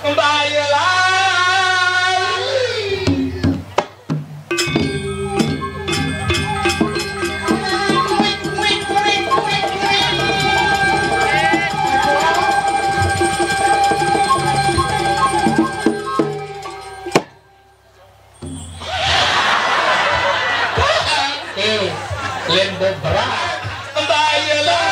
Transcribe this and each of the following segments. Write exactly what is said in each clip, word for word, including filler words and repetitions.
Kembali lali. Eh, lembo berat. Kembali lali.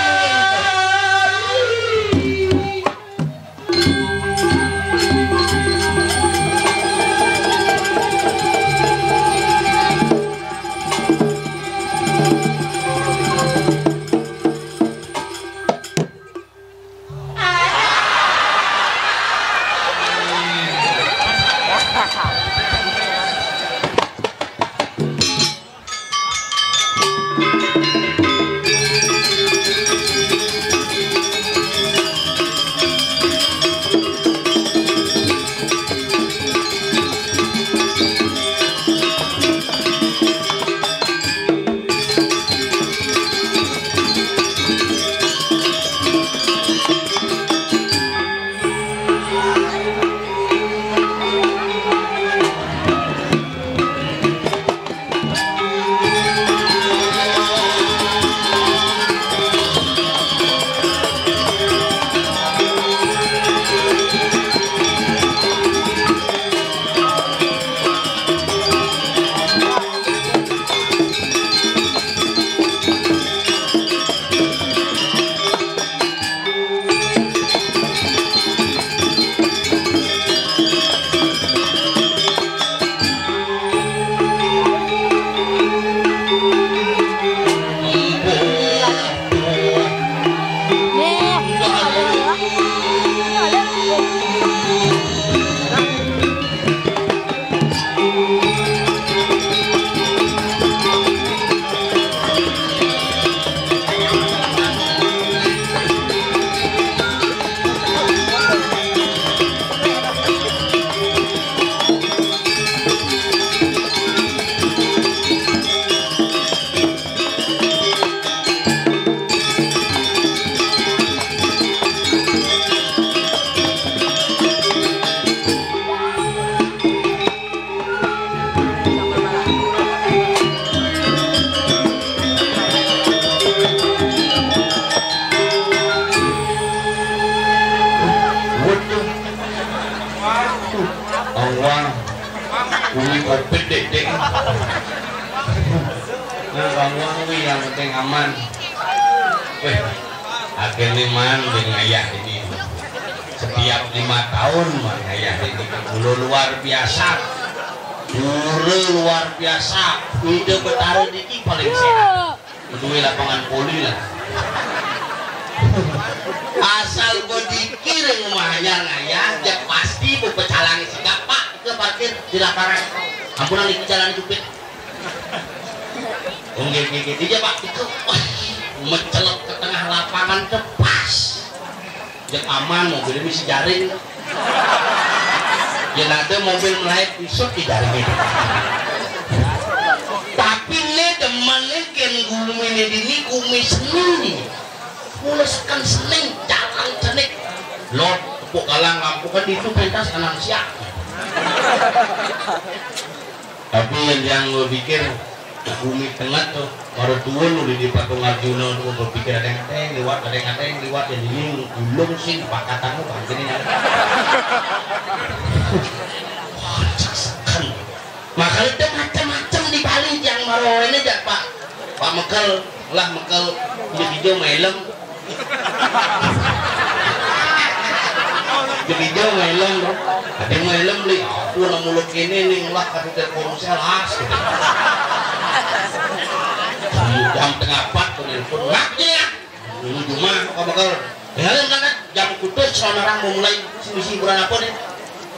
Waduh. Waduh. Allah. Umi covid dek, dek. Nah, Bang Wang wi yang penting aman. Weh, akhirnya man dengan ayah ini. Setiap lima tahun man ayah ini. Dulu luar biasa. Dulu luar biasa. Udah Betara niki paling sehat. Menuhi lapangan voli lah. Asal berdikir yang rumahnya ngayah, ya pasti mau pecalang sikap, Pak, ke parkir di lapangan. Ampun, niki jalan jepit. Oh, nggih, nggih, nggih. Iya, Pak, itu, wah, mencelok ke tengah lapangan, teh pas. Jek aman, mobil misi jaring. Yen ada mobil melahit, isuk di jaring itu. Tapi ne demen ne ken gumi ne dini, gumi seni ni. Muleskan seni, jalan cenik. Lot, tepuk galang, lampu kan itu pentas kanan siap. Tapi yang, yang gue pikir, bumi tengah tuh, baru turun udah di patung Arjuna tuh, gue pikir ada yang, ada yang lewat, ada yang, ada yang lewat, yang ini ulung sih, pakatan lu, bang, gini, ya. Wah, rasakan. Makanya itu macam-macam di Bali, yang baru ini aja, Pak. Pak Mekel, lah Mekel, hijau-hijau melem. Jadi dia ngelem, ada ngelem beli. Aku nang mulut ini nih, ngelah kata Telkomsel, as. Jam tengah empat aku nelpon, nak ya. Ini cuma apa bakal? Dengerin kan, jam kutus, soal orang mau mulai misi hiburan apa nih?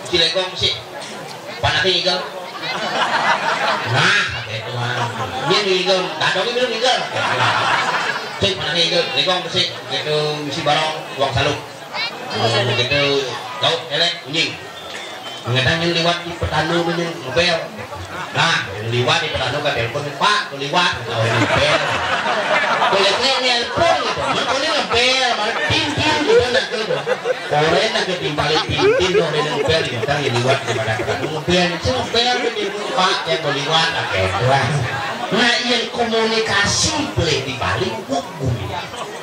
Misi legong sih. Panake ngigel. Nah, kata itu mah. Dia ngigel, dadongnya belum ngigel. Cek panake ngigel, legong bersih, gitu, misi barong, uang saluk. Oh, gitu, kau elek, anjing. Kadang yang liwat di petanu ini ngebel. Nah, yang liwat di petanu kan telepon, "Pak, tuh liwat." Kau ngebel. Kulit ini nelpon gitu. Mana kau ini ngebel, mana tintin gitu, nah, gitu. Koren lagi timpali tintin, tuh, ini Kita ya liwat kepada kita. Kemudian coba ini Pak yang mau liwat, oke, wah. Nah, yang komunikasi boleh di Bali, hukum.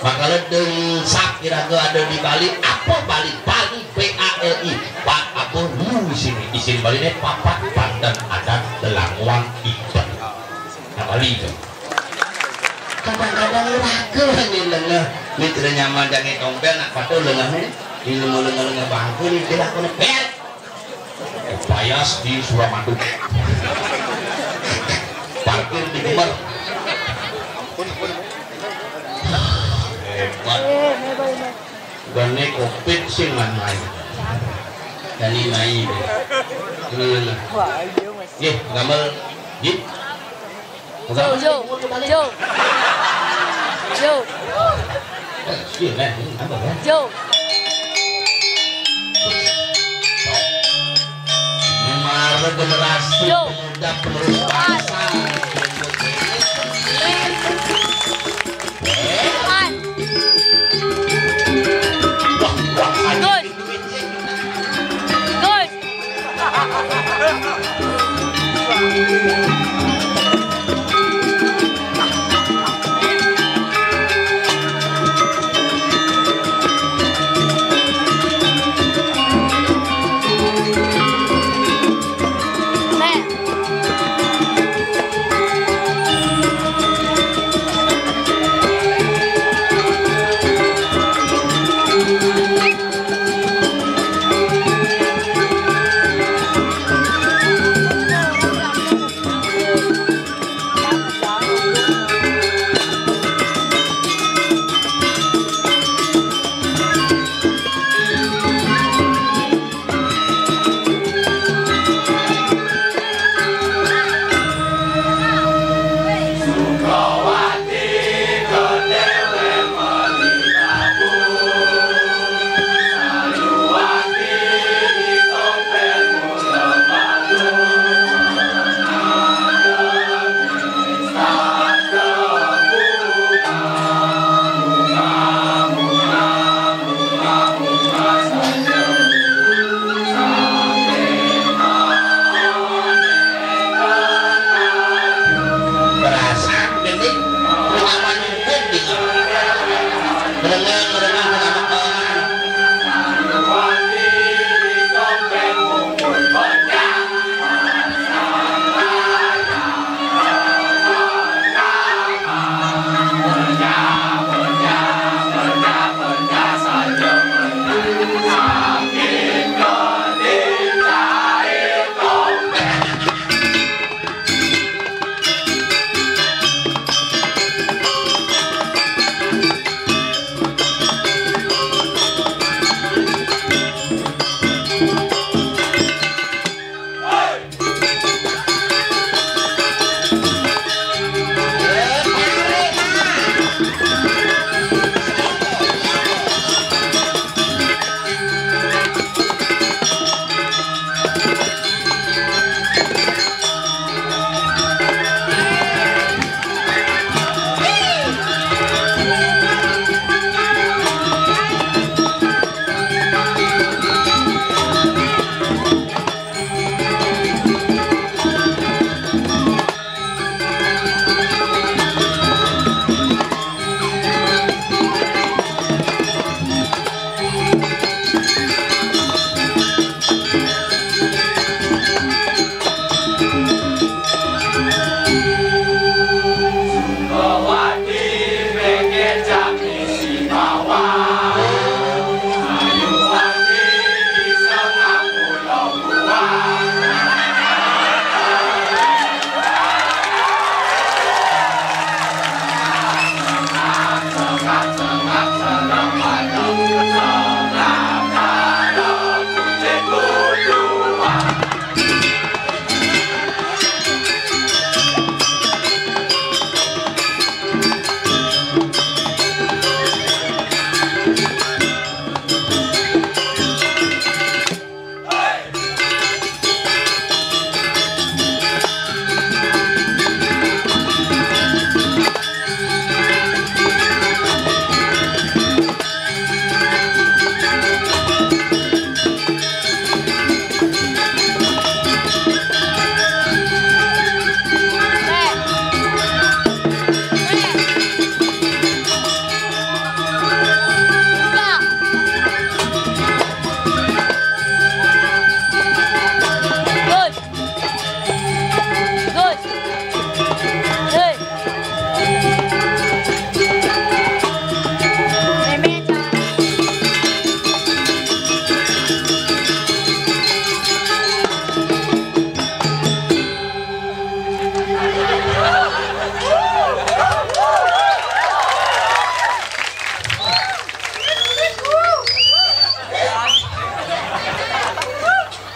Makanya deng sakira ada di Bali, apa Bali? Bali, B A L I. Pak apa lu di sini? Isin Bali ini papat pandan adat Belanguang Iban. Nah, Bali itu. Kadang-kadang ragu nih lengah. Ini tidak nyaman jangan tompel, nak patuh lengah nih. Ini lengah-lengah bangku nih, tidak kena pel. Payas di Suramadu. Parkir di Gemer. Hebat. Gane covid sing man mai. Dani mai. Nah. Nggih, gamel. Nggih. Yo, yo, yo. Yo. Eh, iya, nah, ini apa ya? Yo. Mara generasi Yo. Pemuda penerus bangsa. Pan. Wah, wah, Good. Good.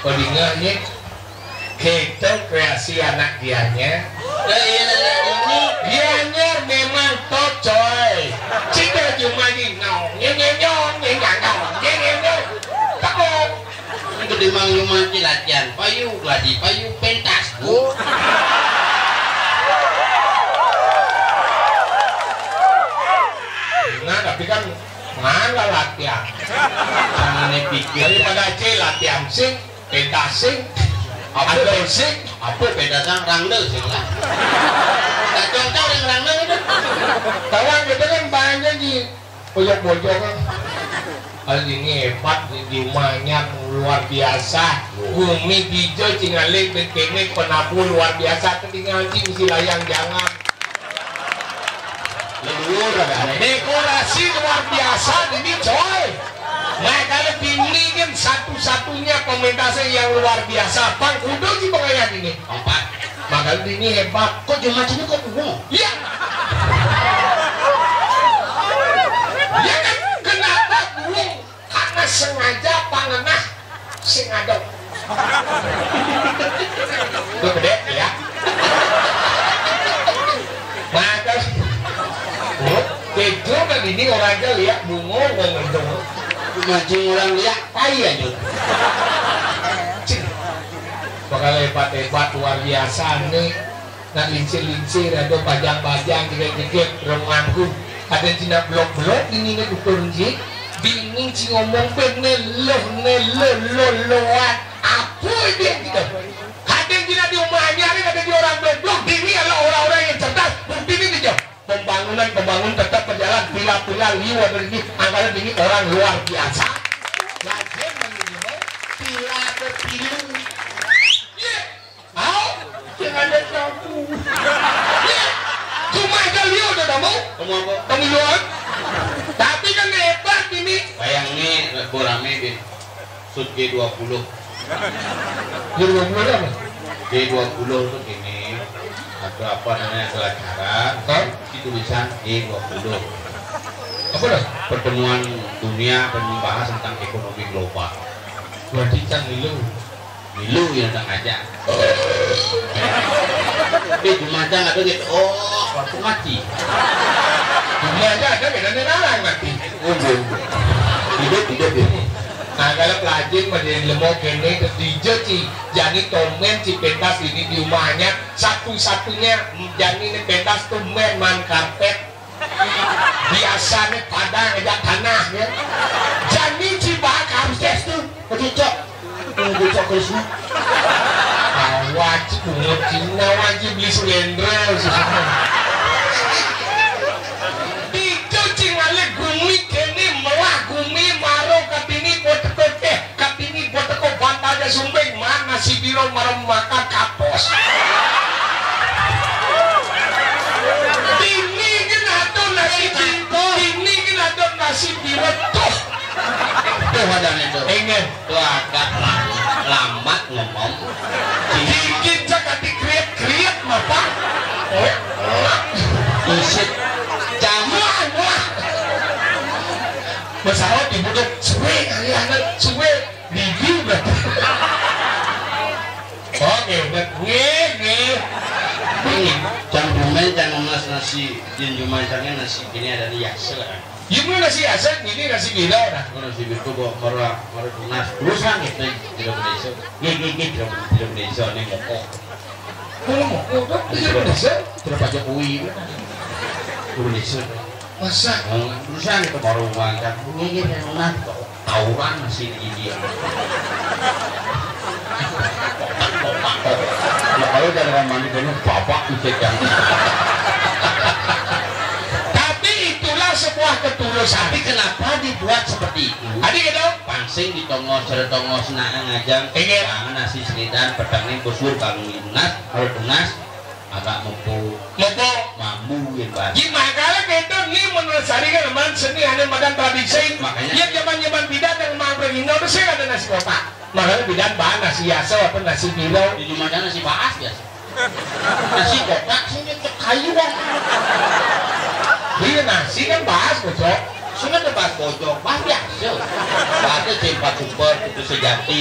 Kodinga, Nyi. Kita kreasi anak dianya. Lah, iya, lah, lah, ini. Dianya memang top, coy. Cita cuma di nyong, nyong, nyong, nyong, nyong, nyong, nyong, nyong, nyong. Tepuk. Itu di Mang Yuman ci latihan payu, gladi payu, pentas, Bu. Nah, tapi kan mana latihan? Jangan pikir. Daripada C latihan sing, pentas sing, apa sing, apa pentas sing, rangda sing lah. Tak contoh yang rangda itu. Kawan kita kan banyak, Ji. Bojok-bojok kan. Hal ini hebat nih, di rumahnya luar biasa. Gumi hijau, cingalik, dan kene penabuh luar biasa. Ketinggalan sih misi layang jangan. Leluhur ada aneh. Dekorasi luar biasa ini, coy. Nah, kalau ini kan satu-satunya pementasan yang luar biasa. Bang, kudu sih pengayaan ini. Empat. Maka ini hebat. Kok cuma sini kok bungo? Iya. Ya kan, kenapa bungo? Karena sengaja pangenah sing ada. Itu gede ya. Maka, oh, kejo kan ini orang aja lihat bungo, ngomong itu. Mancing orang lihat, tai aja. Cing. Bakal hebat-hebat luar biasa nih. Nah, lincir-lincir, ada bajang-bajang, jegek-jegek, remangku. Ada cina blok-blok, ini nih ukur, Ji. Bini ci ngomong pe ne loh, ne lo, lo, loan. Apa dia gitu? Ada cina di rumahnya, ada di orang blok-blok, ini adalah orang-orang yang cerdas. Bukti ini dia. Pembangunan, pembangunan tetap berjalan, pila-pila liu ada ini, angkanya ini orang luar biasa. Lagi mengimbau, pila berpilu. Iya. Au, sing ada kamu. Cuma aja liu udah kamu. Kamu apa? Kamu liu, ah? Tapi kan hebat ini. Bayangin, bola mebin. Sut G dua puluh. G dua puluh apa? G dua puluh tuh gini, atau apa namanya, atau acara, hah? Di tulisan G dua puluh. Apa dah? Pertemuan dunia dan membahas tentang ekonomi global. Berarti kan lu. Milu yang tak ngajak. Eh, cuma aja ada gitu. Oh, waktu mati. Cuma aja ada gitu, nanti larang mati. Hidup, hidup, hidup. Nah, kalau pelajin pada lemo kene ketiga ci, jani tomen ci pentas ini di rumahnya, satu-satunya jani ini pentas tomen man karpet. Biasanya pada ngejak tanah ya. Jani ci bahak harus tes tuh. Kecicok. Kecicok Krisna. Awak ci pungut Cina, wajib beli Sulendra, susu. Itu ci ngalih gumi kene, melah gumi, maro katini, kote-kote, katini, kote-kote, bantal aja sumbing, mana si Biro maro makan kapos. Ini kan ada nasi Biro, ini kan ada nasi Biro, tuh. Tuh ada nih tuh. Ingat. Tuh agak lambat ngomong. Dikit cak ati kriet-kriet, Bapak. Oh, isit. Jamu. Wah, wah. Masalah dibutuh suwe kali anak, suwe. Gigi udah. Oke, udah. Nggih, nggih. Ini, jangan bumen, jangan mas nasi, jangan cuma jangan nasi, ini ada nih ya, silakan. Ibu nasi asat, ini nasi gila, nah. Oh, nasi itu kok marah, marah tunas. Terus kan gitu, tidak berdeso. Gini, gini, tidak, tidak berdeso, ini mokok. Kalau mau, mau, kan tidak berdeso. Tidak Pak Jokowi, kan. Tidak berdeso. Masa? Oh, terus kan itu baru ngangkat. Ini, ini, tunas, kok tawuran masih di dia. Ya, kalau jangan mandi dulu, bapak ijek yang. Tapi itulah sebuah ketulusan. Tapi kenapa dibuat seperti itu? Adi gitu. Pangsing di tongos, ada tongos, nah, ngajang. Ingat. Jangan nasi senidan, petang nih, busur, bangun tunas, kalau tunas, agak mumpung. Mumpung. Mambu, ya, Bang. Gimana kalau kita nih melestarikan, man, seni, ane makan tradisi. Makanya. Ya, zaman-zaman bidan yang mau pergi, nggak ada, saya ada nasi kotak. Makanya bidan bahan nasi yaso apa nasi biro. Di rumah nasi baas biasa. Nasi kotak sini cek kayu, Bang. Iya, nasi kan baas, bocok. Sini ada baas bocok, baas biasa. Baasnya C empat Super, itu sejati.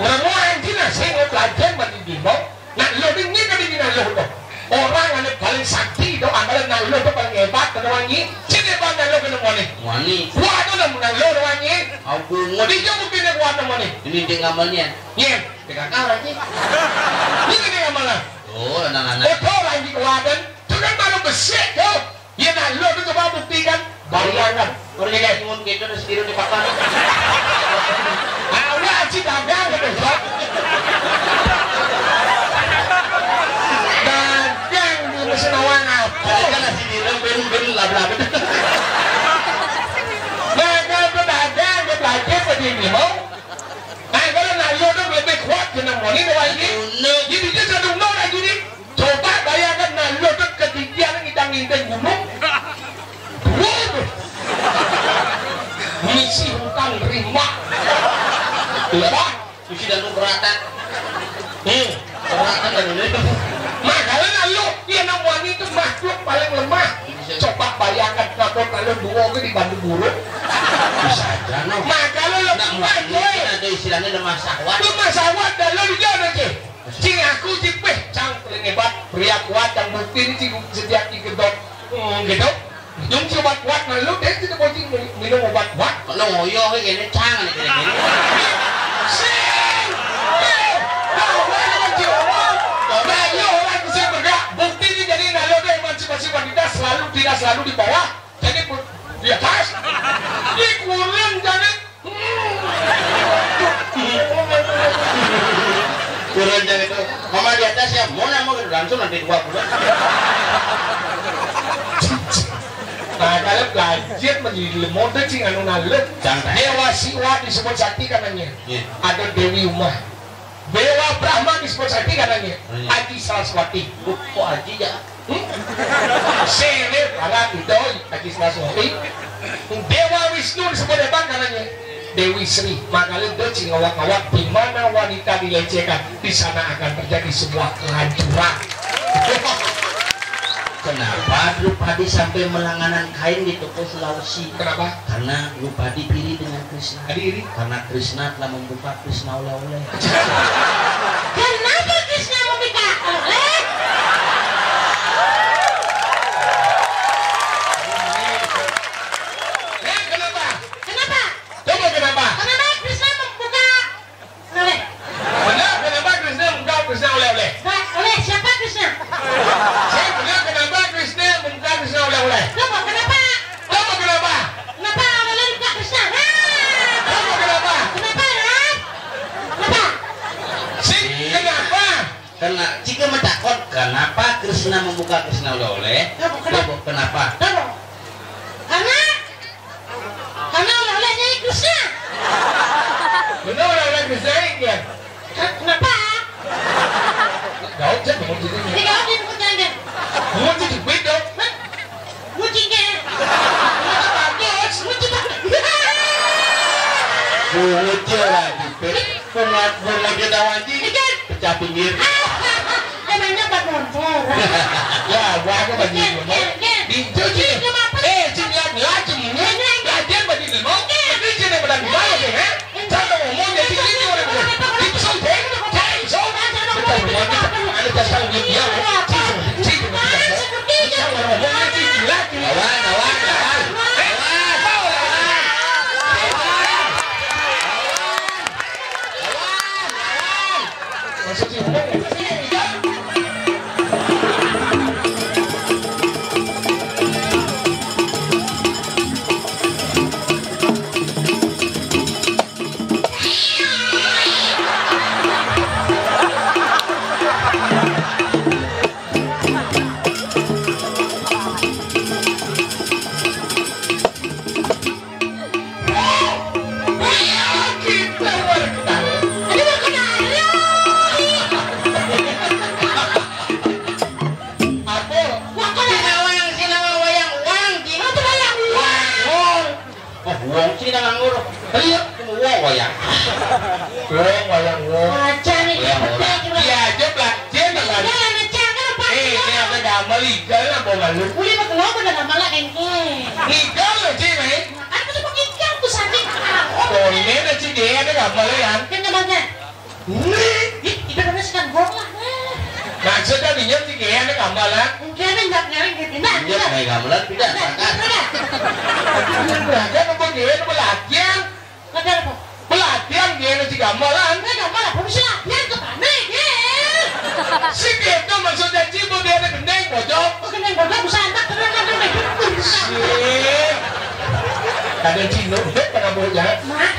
Ora mau anjing nasi ngop lajen mati bimo. Nak lo dingin kan dingin nak lo to. Orang ane paling sakti to, anggaran nak lo to paling hebat to, Wan Nyi. Sing hebat nak lo kena Wan Nyi. Wani. Kuat to nak lo, Wan Nyi. Aku ngodi. Di jauh bukti nak kuat to, Wan Nyi. Ini dia ngamalnya. Iya. Dia kakak lagi. Ini dia ngamalnya. Oh, anak-anak. Betul lagi kuatan. Itu kan baru besik to. Iya, nah, lo tuh coba buktikan. Bayangkan. Orang yang nyuwun gitu, terus tiru di papan. Awak si dagang gitu, Sob. Dagang di mesin awang apa? Kan nasi tiru, ben, ben, lab, lab. Dagang, pedagang, pedagang, begini, mau. Nah, kalau nak lo tuh lebih kuat, kena moni, Wan Nyi. Aduh, no. Jadi, dia satu nol lagi nih. Coba bayangkan, nah, lo tuh ketinggian ngidang-ngidang gunung. Wuh. Misi hutang terima. Wah, misi dan beratan. Hmm. Beratan dan ini. Makanya nah, lo, iya, nak Wan Nyi itu makhluk paling lemah. Coba bayangkan, kalau, kalau dua ke dibantu burung. Bisa aja, no. Makanya lo, nak Wan Nyi itu ada istilahnya lemah syahwat. Lemah syahwat, dan lo di jalan aja. Sing aku sing peh, cang paling hebat, pria kuat yang bukti ini sing setiap digedot. Hmm, gitu. Nyung si obat kuat, nah, lu deh tidak boleh minum obat kuat. Kalau ngoyo kayak gini, cang, nih, gini, gini. Sing! Eh, nah, orang yang masih orang, orang yang masih bergerak, bukti ini jadi, nah, lo deh emansipasi wanita selalu, tidak selalu di bawah. Jadi, di atas. Di kurang jadi. Kurang jadi itu. Mama di atas ya, mau nama gitu, langsung nanti dua bulan. Nah, kalau belajar menjadi lemode sing anu nalek. Jangan. Dewa Siwa disebut sakti katanya. Iya. Ada Dewi Uma. Dewa Brahma disebut sakti katanya. Iya. Aji Saraswati. Kok Aji ya? Hmm? Sini para idol Aji Saraswati. Dewa Wisnu disebut hebat katanya. Dewi Sri, makanya dia sing ngawak-ngawak, di mana wanita dilecehkan, di sana akan terjadi sebuah kehancuran. Kenapa Drupadi sampai melanganan kain di toko Sulawesi? Kenapa? Karena Drupadi iri dengan Krishna. Tadi iri? Karena Krishna telah membuka Krishna oleh-oleh. Kenapa Krishna membuka oleh? Eh, kenapa? Kenapa? Coba kenapa? Kenapa Krishna membuka oleh? Benar, kenapa Krishna membuka Krishna oleh-oleh? Nah, oleh siapa Krishna? Saya benar, kenapa Krishna membuka Krishna oleh-oleh? Coba kenapa? Coba kenapa? Kenapa oleh-oleh buka Krishna? Nah. Coba kenapa? Kenapa, Ras? Kenapa? Sing, kenapa? Karena jika mentakut, kenapa Krishna membuka Krishna oleh-oleh? Kenapa? Kenapa? Kenapa? Kenapa? Karena, karena oleh-olehnya Krishna. Benar, oleh-oleh Krishna ya? Ke-, kenapa? Gaul saya bangun gitu. Ini gaul dia bukan janda. Bangun jadi duit dong. Hah? Ngucing ke. Bagus. Ngucing bagus. Bungut ya lagi, Pit. Bungut, bungut dia tahu anjing. Ikan. Pecah pinggir. Emangnya buat motor. Ya, gua apa bagi Ikan, motor? Ikan, Ikan. Di, di, di. Ini kenapa? Eh, sini lagi, lagi, ini. Ini lagi. Wong sing nganggur. Iya, wong wayang. Wong wayang wong. Aja nih, wayang gede orang. Iya aja, Blak. Dia nggak lari. Iya, aja kan apa? Eh, ini apa gambar igal lah, bawa lu. Boleh pakai lo, udah gambar lah, kayaknya. Igal lo, Ci, nih. Kan aku cuma igal, aku sakit. Oh, ini ada Ci, dia ada gambar ya. Kan gambarnya. Nih, ih, itu bener sih kan gong lah. Maksudnya dia Ci, dia ada gambar lah. Mungkin ada nggak nyari gitu. Nah, iya, nah, kayak gamelan pindah, pindah, pakas. Pindah. Nah, kan apa dia, apa latihan? Ada apa? Pelatihan dia ada di gamelan. Ada gamelan, apa bisa latihan ke mana, ya? Si gitu maksudnya, Ci, mau dia ada gendeng, bojok. Oh, gendeng, bojok, bisa anak, keren, kan, kan, kan. Sih. Kadang Cino, dia pernah bojok. Mah?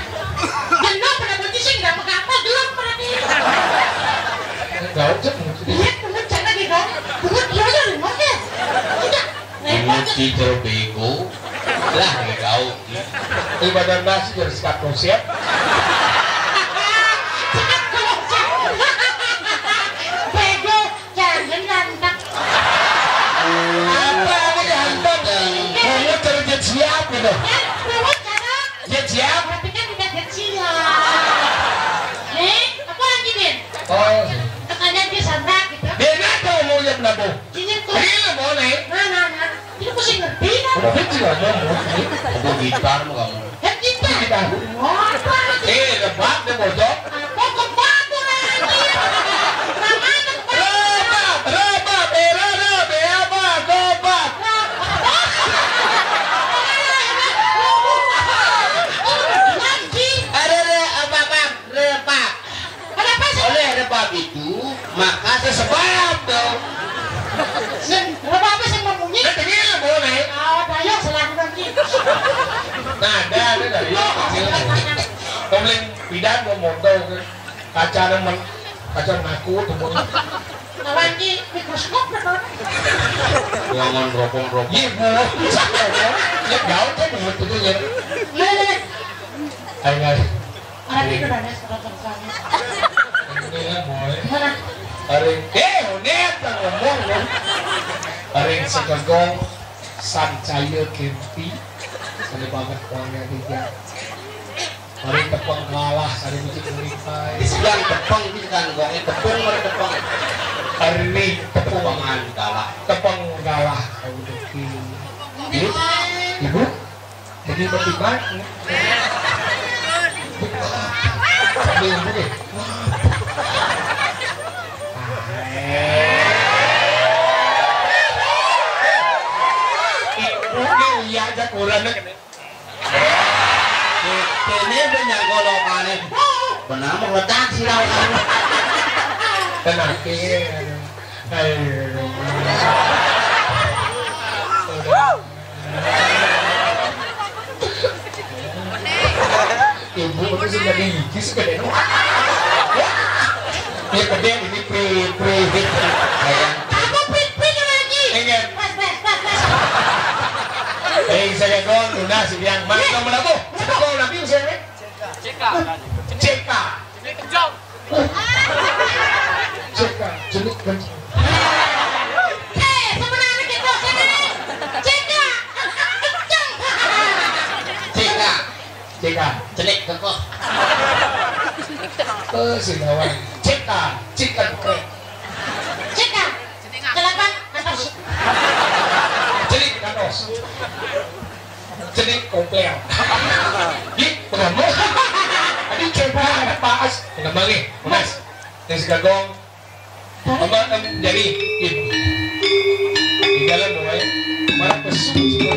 Jenuh, pernah bojok sih, nggak apa-apa, jenuh, pernah di. Gaul, Cek, maksudnya. Iya, bener, jangan gitu. Bener, iya, iya, bener, ya. Kita Repot. Nguci jero bego. Lah, nggih gaul. Ibadah nasi dari sekat konsep. Bego, jangan lantak. Apa aku dihantam? Bungut dari jet siap gitu. Ya, bungut, jangan. Jet siap. Tapi kan tidak jet siap. Nih, apa lagi, Din? Oh. Makanya dia santai gitu. Dia nggak tahu mau lihat kenapa. Ini tuh. Ini lo mau nih. Nah, nah, nah. Ini mesti ngerti kan? Udah, dia juga ngomong. Aku gitar mau kamu. Ya, gitar. Gitar. Wah, apa lagi? Eh, rebab deh, bocok. Apa kebab tuh, anjir? Namanya kebab. Rebab, rebab, eh, rebab, eh, apa? Kebab. Rebab. Lagi. Ada, ada, apa, apa? Rebab. Kenapa sih? Oleh rebab itu, maka sesebab tuh. Sing, rebab apa sing membunyi? Nah, dengar, boleh. Oh, ayo, selamat nanti. Nah, ada, ada, ada. Oh, selamat. Kamu yang bidan mau moto ke kaca nemen, kaca ngaku tuh. Lawan di mikroskop, betul. Ruangan ropong-ropong. Iya, Bu. Ya, jauh kan, Bu, itu ya. Iya, iya. Ayo, ayo. Orang itu banyak, orang sama. Ini kan, boy. Mana? Aring, eh, udah, tak ngomong, ya. Aring segegong, sancaya kempi, ada banget uangnya tiga. Aring tepeng kalah, ada biji kuning, Pak. Yang tepeng itu kan, uangnya tepung, ada tepeng. Aring tepung. Tepengan kalah. Tepeng kalah, ada biji. Ibu? Ibu? Jadi berdebat. Dia yang begini. Ibu ni uya aja kurang nak kena. Kene dia nyangkolokan ni. Benar meledak sih lawan. Tenang, iya. Ayo. Ibu, aku sih jadi iki sepeda. Dia gede ini, pri, pri. Kayak apa, pri, pri lagi? Ingat. Pas, pas, pas, pas. Eh, saya doang, lunas, yang mana tuh? Saya doang, nanti saya, C K. C K. Cek, Kak, jenik kenceng. Eh, sebenarnya kita sini. Cek, Kak, kenceng. Cek, Kak. Cek, Kak. Jenik kekoh. Eh, si kawan. Cek, Kak. Cek, Kak. Cek, Kak. Kelapa, atas. Jenik, atas. Jenik komplain. Di, pengamu. Tadi coba ada Pak As. Pengamu nih, Mas. Yang segagong. Apa, em, jadi, ibu. Di dalam, boy. Mana pesu, semua.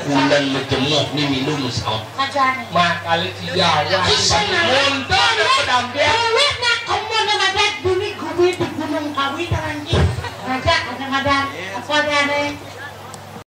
Bulan majemuk ni milu mesot. Makale diawan. Montor pendamping. Kowe nak komo nang adat bumi kowe di Gunung Kawi tenan ki. Ngajak ada ngadan apa adane?